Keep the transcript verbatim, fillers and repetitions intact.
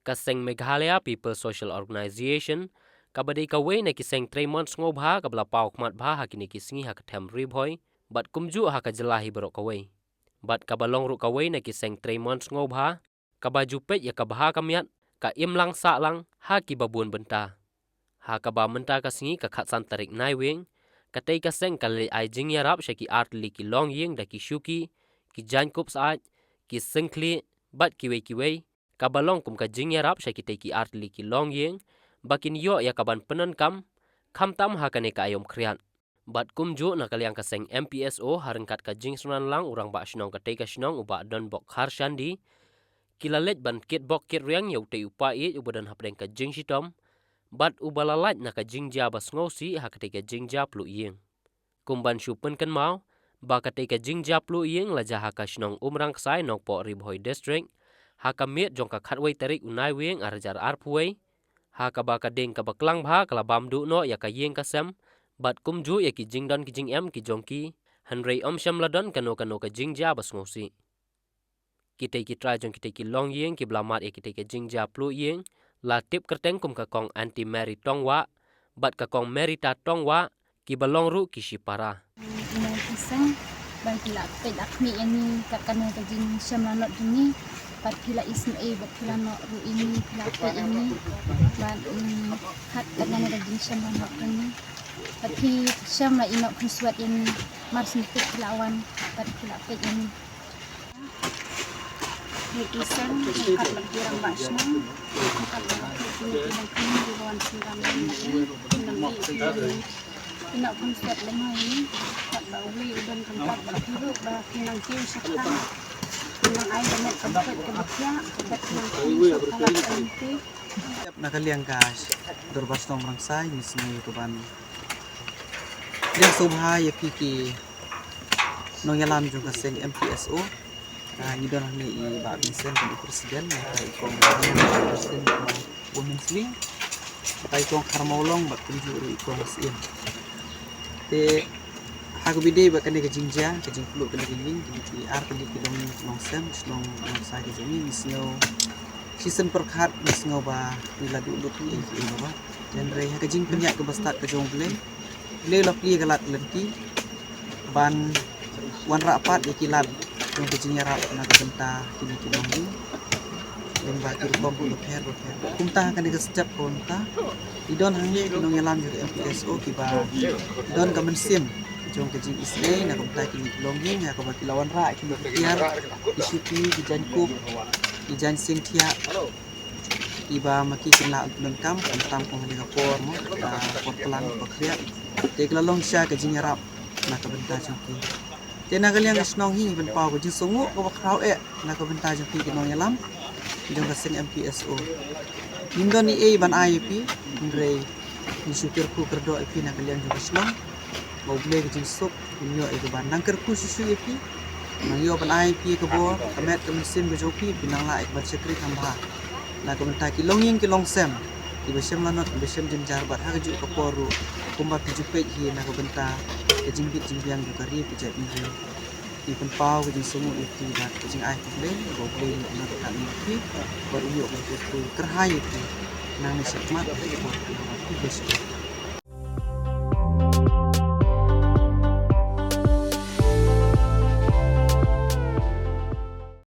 Ka seng Meghalaya People Social Organization, kaba dei kawei na ki seng trei mon sngewbha kaba la paw khmat bha ha kine ki sngi ha ka them Ri Bhoi, bad kumjuh ha ka jylla hi baroh kawei. Bad kaba long ruh kawei na ki seng trei mon sngewbha, kaba ju peit ïa ka bha ka miat, ka imlang sahlang, ha kiba bun bynta. Ha kaba mynta ka sngi ka khatsan tarik Naiwieng, katei ka seng ka leit ai jingïarap sha ki artylli ki longïing da ki shuki, ki jaiñkup syaid, ki syngkhlieh, bad kiwei kiwei, kaba long kum ka jingïarap sha kitei ki artylli ki longïing, ba kin ïoh ïa kaban pyndonkam, khamtam ha kane ka aïom khriat. Bad kumjuh na ka liang ka seng M P S O ha ryngkat ka jingsngewdon lang u rangbah shnong katei ka shnong u Bah Donbok Kharshandi, ki la leit ban kitbok kitrwiang ïa utei u paid uba don hapdeng ka jingshitom, bad uba la lait na ka jingjia ba sngewsih ha katei ka jingjia pluh ïing. Kum ban shu pynkynmaw, ba katei ka jingjia pluh ïing la jia ha ka shnong Umrangksai Nongpoh Ri Bhoi District, ha ka miet jong ka khatwei tarik u Naiwieng arhajar arphew wei, ha kaba ka ding kaba klang bha ka la bam duh noh ïa ka ïing ka sem, bad kumjuh ïa ki jingdon ki jingem ki jong ki, hynrei ym shym la don kano kano ka jingjia ba sngewsih. Kitei ki trai jong kitei ki longïing kiba la mad ïa kitei ka jingjia pluh ïing, la tip kyrteng kum ka kong Aunty Mary Tongwah, bad ka kong Merita Tongwah, kiba long ruh ki shipara. Ine ki seng, ba ki la peit la khmih ïa ngi kat kane ka jingshem lanot jong ngi, bad phi la isynei, bad phi la noh ruh ïa ngi, phi la peit ïa ngi, bad, mm, kat kane ka jingshem lanot jong ngi. Bad phi shem la ïehnoh khunswet ïa ngi, mar shu tip phi la wan, bad phi la peit ïa ngi. Ngi ki seng, ngi kat bad ki rangbah shnong, ngi kat bad ki, ki nongkynmaw, ki wan sngewbha ïa ngi, ki nongkynmaw ïa ngi. Ki nongkynmaw stet lem ïa ngi, kat ba U Blei u don ryngkat bad ki ruh ba ki nang kiew shaphrang. Ki nang ai ka met ka bret ka bthiah, bad ki nang kiew shaphrang ïa ngi. Na ka liang ka dorbar shnong Umrangksai, ngi sngew ïa ka ban ïa sngewbha ïa phi ki nongïalam jong ka seng M P S O. Ah, ngi don hangne i Bah Vincent kum i president, bad i kong Ryan, president ka Women's Wing, bad i kong Kharmawlong, bad kumjuh ruh i kong Syiem. Te ha kaba ïadei bad kane ka jingjia, ka jingpluh kane ka ïing, kine ki artylli ki longïing ki longsem, shnong Umrangksai ka jong ngi, ngi sngew shisien pyrkhat, ngi sngew ba ngi la duh lut ïa ki ïing ba. Hynrei ha ka jingpynïaid kaba stad ka jong U Blei, U Blei u la plie ka lad ka lynti ban wanrah pat ïa ki lad jong ka jingïarap na ka bynta kine ki longïing. Lem bad ki rukom bapher bapher. Kumta ha kane ka step kumta, ngi don hangne ki nongïalam jong ka M P S O kiba don ka mynsiem jong ka jingisynei na ka bynta kine ki longïing, ha kaba ki la wanrah ïa kine ki tiar, ki shuki, ki jaiñkup, ki jaiñsngewthiah, kiba ma ki kin lah pyndonkam, khamtam kum ha kane ka por mo, ka por klang, ka por khriat. Te ki la long shisha ka jingïarap na ka bynta jong ki. Te na ka liang ka shnong hi ngi pynpaw ka jingsngewnguh kaba khraw eh na ka bynta jong ki ki nongïalam jong ka seng M P S O. Ngim don ei ei ban ai ïa phi, hynrei ngi shu kyrkhu kyrdoh ïa phi na ka liang jong ka shnong, ba U Blei ka jingsuk un ïoh ïa kaban nang kyrkhu shuh shuh ïa phi, nang ïoh ban ai ïa phi ka bor, ka met ka mynsiem ka jong phi, phin nang lah ïa kaban shakri kham bha na ka bynta ki longïing ki longsem, kiba shem lanot, kiba shem jynjar, bad ha kajuh ka por ruh, kumba phi ju peit hi na ka bynta ka jingbit jingbiang jong ka ri ka jaitbynriew. Ngi pynpaw ka jingsngewnguh ïa phi bad ka jingai khublei, ba U Blei un ïoh ban ïa phi, bad un ïoh ban kyrkhu kyrhai ïa phi nangne shakhmat, bad khublei shibun.